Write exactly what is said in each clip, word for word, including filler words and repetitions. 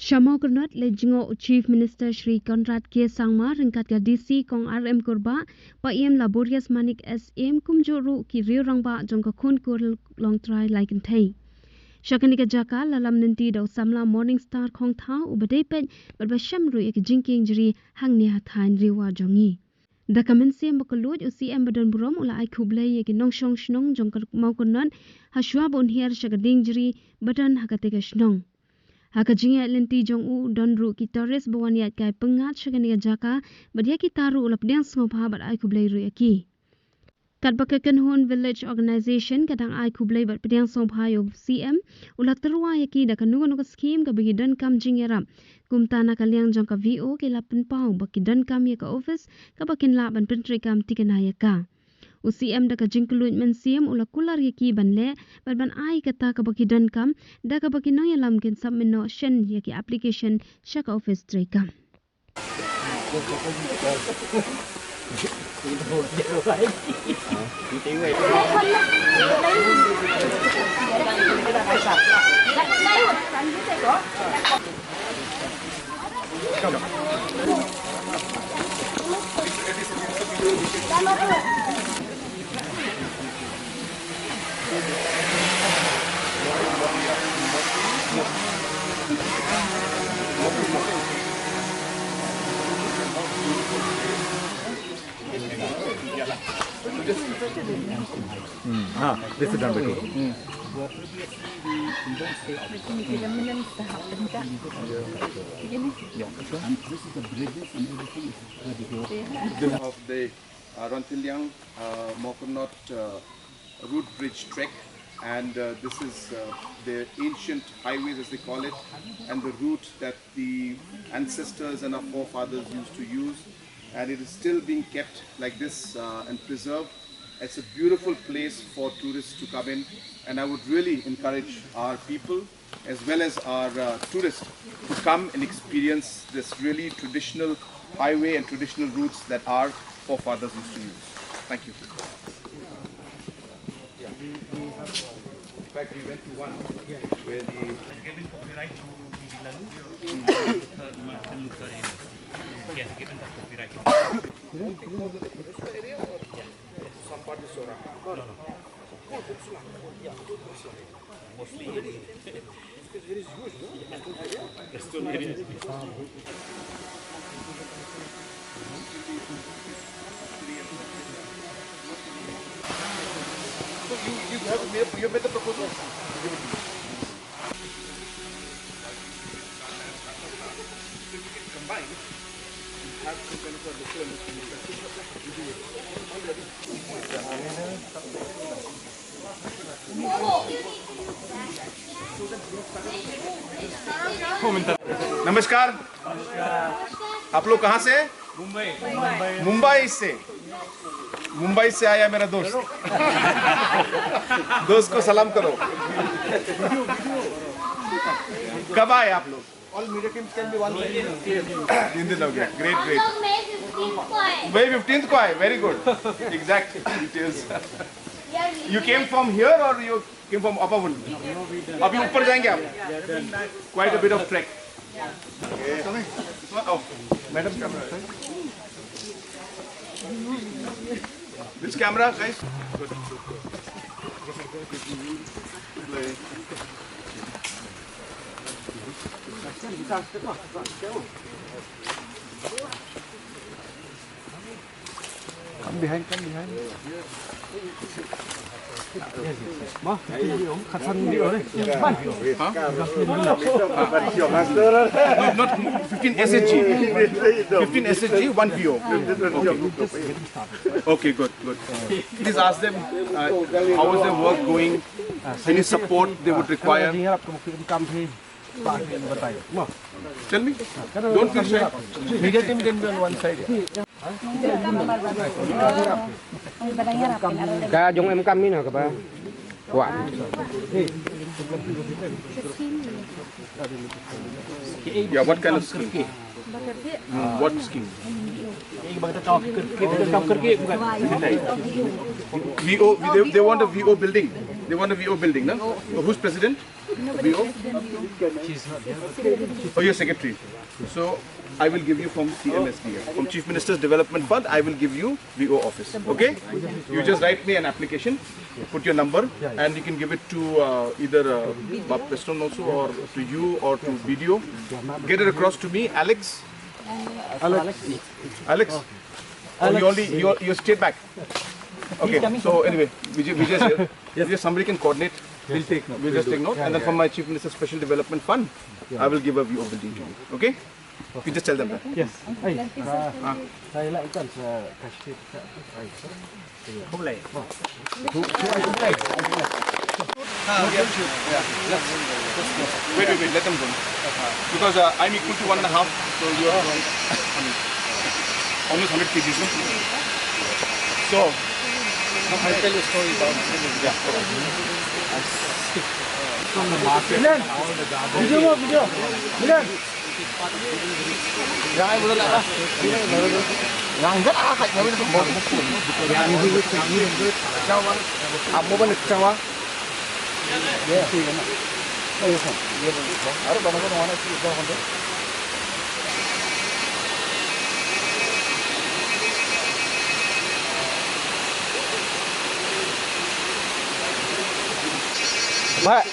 Sha Mawkyrnot, leit jngoh u Chief Minister Shri Conrad K Sangma ryngkat ka D C Kong R M Kurbah, Paiem Laborious Manik S M, kumjuh ruh ki riew rangbah jong ka Khun Kur Longtrai Lai Kynthei. Sha kane ka jaka la lam lynti da u samla Morning Star Khongthaw, uba dei peit bad ba shem ruh ïa ka jingkieng jri hangne ha thaiñ Ri-Bhoi jong ngi. Da ka mynsiem ba kylluid, u C M ba don burom u la ai khublei ïa ki nongshong shnong jong ka Mawkyrnot ha shuwa ba un hiar sha ka dieng jri ba don ha katei ka shnong. Ha ka jingïaid lynti jong u, don ruh ki tourist ba wan ïaid kai pyngngad sha kane ka jaka, bad ïa kita ruh u la pdiang sngewbha bad ai khublei ruh ïa ki. Katba ka Kynhun Village Organisation ka dang ai khublei bad pdiang sngewbha ïa u C M, u la tyrwa ïa ki da kano kano ka skhim kaba ki donkam jingïarap. Kumta na ka liang jong ka V O ki la pynpaw ba ki donkam ïa ka office kaba kin lah ban pyntreikam thikna ïa ka. U C M da ka jingkylluid mynsiem u la kular ïa ki ban leh bad ban ai kata kaba ki donkam, da kaba ki nongïalam kin submit noh shen ïa ki application sha ka office treikam. Hmm. Ah, this is done by two. Hmm. Of the, uh, Rongthyliang, uh, Mawkyrnot, uh, root bridge trek, and, uh, this is, uh, the ancient highways, as they call it, and the route that the ancestors and our forefathers used to use, and it is still being kept like this, uh, and preserved. It's a beautiful place for tourists to come in, and I would really encourage our people as well as our, uh, tourists to come and experience this really traditional highway and traditional routes that our forefathers used to use. Thank you. Yeah, we, we have, in fact, we went to one where the नमस्कार। आप लोग कहाँ से? मुंबई। मुंबई से। मुंबई से आया मेरा दोस्त। दोस्त को सलाम करो। कब आए आप लोग? All media teams can be one side. Hindi log hai. Great, great. May fifteenth ko aaye. Very good. Exact details. You came from here or you came from Upper Woodland? अभी ऊपर जाएंगे आप? Quite a bit of trek. Oh, madam, camera. Which camera, guys? Come behind, come behind. Ma, khatsan ni ore. Huh? Not fifteen S H G. Fifteen S H G, one P O. Okay, good, good. Please ask them, uh, how is their work going? Any support they would require? Tell me. Don't feel shy. Media team can be on one side. Ka jong em kam ni na ka ba. Wah. Yeah, what kind of scheme? Mm, what scheme? V O, they, they want a V O building. They want a V O building, no? So who's president? V O? Oh, you're secretary. So I will give you from C M S D F, from Chief Minister's Development Fund. I will give you V O office. Okay? You just write me an application, put your number, and you can give it to uh, either uh, Bob Prestone also, or to you, or to B D O. Get it across to me, Alex. Alex. Alex. Oh, you only you you stay back. Okay. So anyway, Vijay, Vijay is here. Yes. Vijay, somebody can coordinate. We'll take note. We'll just take note, and then from my Chief Minister's Special Development Fund, I will give a V O building to you. Okay? You just tell them that. Yes. Hey. Ah. Saya lah ikan sa kasih tak. Wait, wait, wait, let them go. Because uh, I'm equal to one and a half, so you're almost hundred K Gs. So, I'll tell you a story about, yeah. From the market, all the garbage. Video, video. Video. Ba,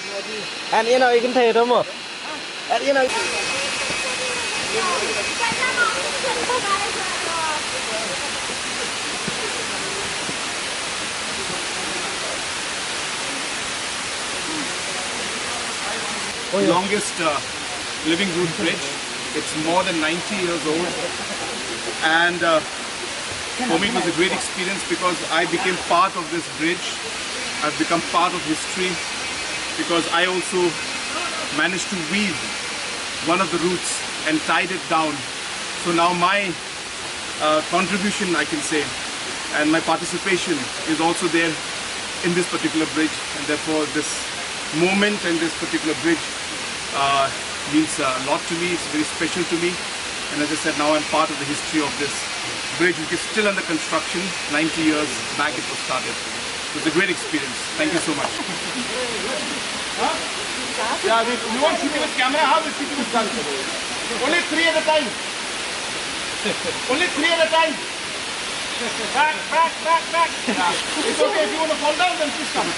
an ïa no i kynthei to mo. An ïa no. Longest uh, living root bridge. It's more than ninety years old. And uh, for me, it was a great experience because I became part of this bridge. I've become part of history because I also managed to weave one of the roots and tied it down. So now my uh, contribution, I can say, and my participation is also there in this particular bridge, and therefore this moment and this particular bridge uh, means a lot to me. It's very special to me, and as I said, now I'm part of the history of this bridge, which is still under construction. Ninety years back, it was started. It was a great experience. Thank you so much. Huh? Yeah, we, we won't shoot you with camera. How will shoot you with gun? Only three at a time. Only three at a time. Back, back, back, back. Yeah. It's okay if you want to fall down, then please come.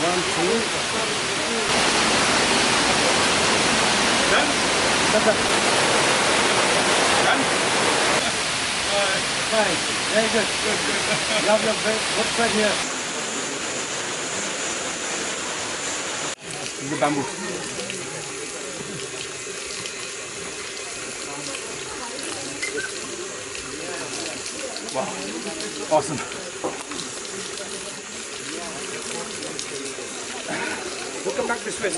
One, two. Done? Done. Fine. Very good. Good, good. You have your break, good spread here. This is the bamboo. Wow. Awesome. We'll come back this way.